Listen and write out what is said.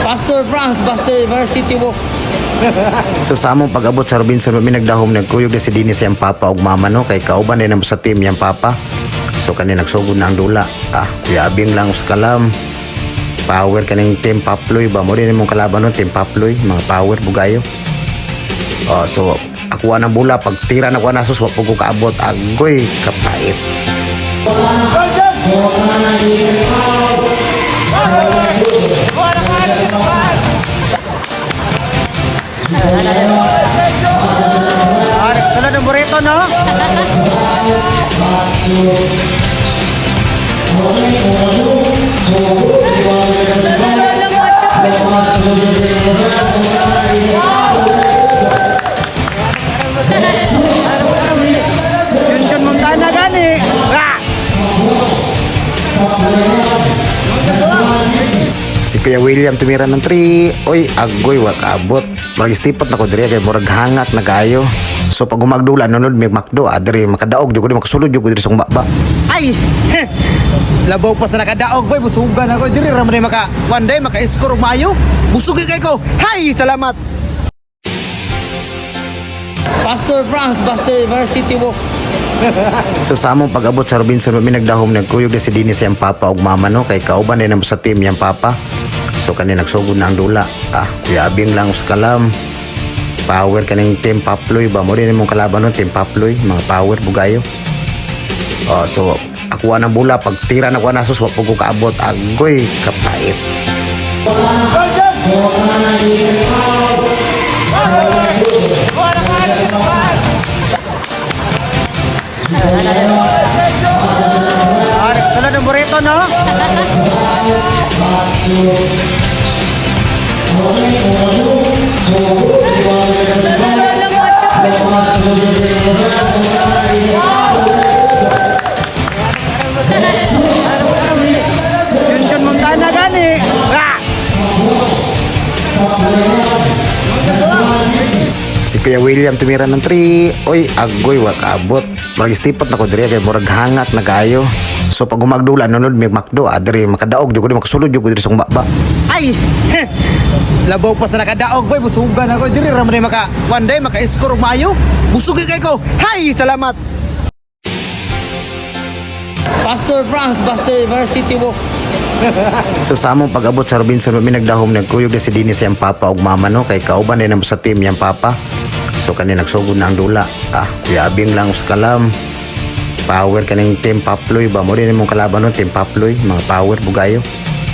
Pastor Franz, Pastor Varsity Walk. So sa among pag-abot sa Robinson, mi nagdahom, nagkuyog na si Dennis iyang papa ug mama, no, kay kauban din sa team iyang papa. So kani nagsugod na ang dula. Ah, kuyabing lang sa kalam. Power kaning Team Paploy ba mo din imong kalaban no, Team Paploy, mga power bugayo. Oh, so ako ang bula, pag tira na ko na sus, wa po ko kaabot, agoy kapait. Ah, nagsulod ng burrito, no? Yun yun Montana gani. Ah! Si Kuya William tumira ng 3. Oy, agoy, wa kaabot. Murag istipot na ko diri kay murag hangak na kaayo. So pag umagdula nunod may McDo, adri makadaog jud ko diri, makasulod jud ko diri sa akong baba. Ay! Labaw pa sa nakadaog, boy. Busugan ako. Diri ra man maka, one day, maka-score og maayo. Busugi kay ko. Hay! Salamat! Pastor Franz, Pastor Varsity Walk. So sa among pag-abot sa Robinson, mi nagdahom, nagkuyog na si Dennis iyang papa ug mama, no, kay kauban din sa team iyang papa. So kani nagsugod na ang dula. Ah, kuyabing lang sa kalam. Power kaning Team Paploy ba mo din imong kalaban no, Team Paploy, mga power bugayo. Oh, so ako ang bula, pag tira na ko na sus, wa po ko kaabot, agoy kapait. Ah, nagsulod ng burrito, no? Yun yun Montana gani. Ah! Si Kuya William tumira ng 3. Oy, agoy, wa kaabot. Murag istipot na ko diri kay murag hangak na kaayo. So pag umagdula nunod may McDo, adri makadaog jud ko diri, makasulod jud ko diri sa akong baba. Ay! Labaw pa sa nakadaog, boy. Busugan ako. Diri ra man maka, one day, maka-score og maayo. Busugi kay ko. Hay! Salamat! Pastor Franz, Pastor Varsity Walk. So sa among pag-abot sa Robinson, mi nagdahom, nagkuyog na si Dennis iyang papa ug mama, no, kay kauban din sa team iyang papa. So kani nagsugod na ang dula. Ah, kuyabing lang sa kalam. Power kaning Team Paploy ba mo din imong kalaban no, Team Paploy, mga power bugayo.